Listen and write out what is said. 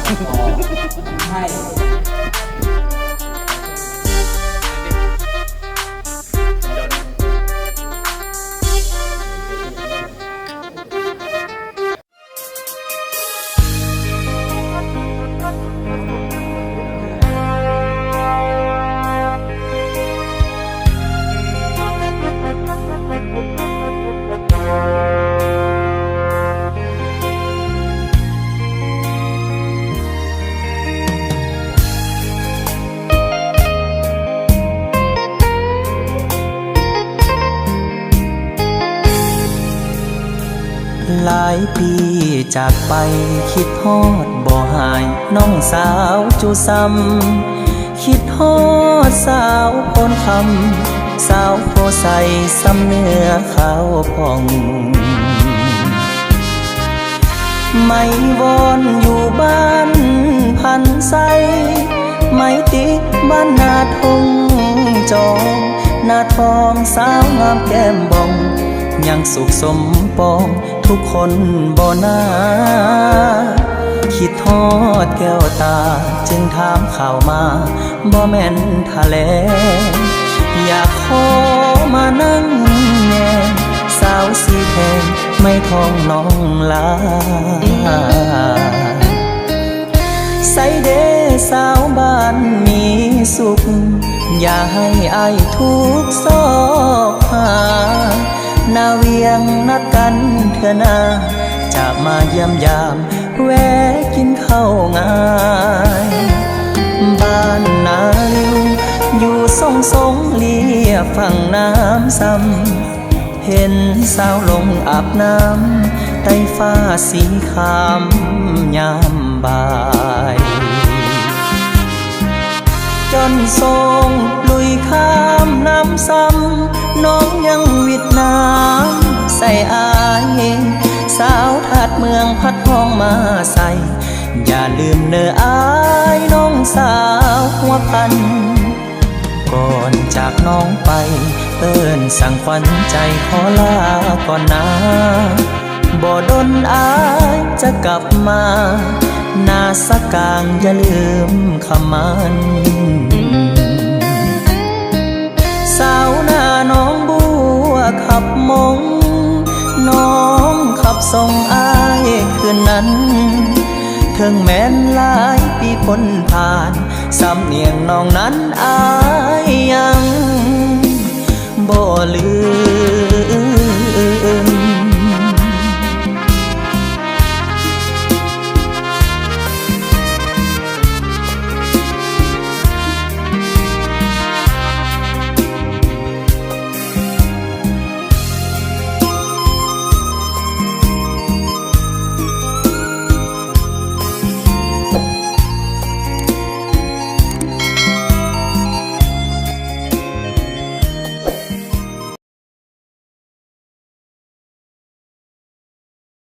ໃຫ້ ຫຼາຍປີຈາກໄປ ຄິດຮອດບໍ່ຫາຍ ນ້ອງສາວຈຸສ່ຳ ຄິດຮອດສາວໂພນຄຳ ສາວໂພໄຊ ສ່ຳເນື້ອຂາວຜ່ອງ ໄມ້ວອນຢູ່ບ້ານພັນໄຊ ໄມ້ຕິກບ້ານນາທົ່ງຈອງ ໜ້າທອງສາວງາມແກ້ມບ່ອງ ຍັງສຸກສົມປອງ ທຸກຄົນບໍ່ໜ້າ ຄິດຮອດແກ້ວຕາ ຈຶ່ງຖາມຂ່າວມາ ບໍ່ແມ່ນຖະແຫຼງ ຢາກຂໍມານັ່ງແນມ ສາວສີແພງ ໄມ້ທອງນ້ອງລາ ໃສເດສາວບ້ານມີສຸກ ຢ່າໃຫ້ອ້າຍທຸກຊອກຫາ ໜ້າວຽງນັດກັນເທື່ອໜ້າ ຈະມາຢ້ຽມຢາມ ແວະກິນເຂົ້າງາຍ ບ້ານນາລິວ ຢູ່ຊົງໆ ລຽບຝັ່ງນ້ຳຊຳ ເຫັນສາວລົງອາບນ້ຳ ໃຕ້ຟ້າສີຄາມຍາມບ່າຍ ຈົນສົ່ງລຸຍຂ້າມນ້ຳຊຳ ນ້ອງຍັງວິດນ້ຳໃສ່ອ້າຍ ສາວທາດເມືອງພັດຮ້ອງມາໃສ່ ຢ່າລືມເນີອ້າຍ ນ້ອງສາວຫົວພັນ ກ່ອນຈາກນ້ອງໄປ ເອີ້ນສັງຂວັນໃຈຂໍລາກ່ອນນາ ບໍ່ດົນອ້າຍຈະກັບມາ ໜ້າສະກາງຢ່າລືມຄຳໝັ້ນ ສາວໜ້າໜອງບົວຂັບມົງ ນ້ອງຂັບສົ່ງອ້າຍຄືນນັ້ນ ເຖິງແມ່ນຫຼາຍປີພົ້ນຜ່ານ ສຳນຽງນ້ອງນັ້ນອ້າຍຍັງບໍ່ລືມ.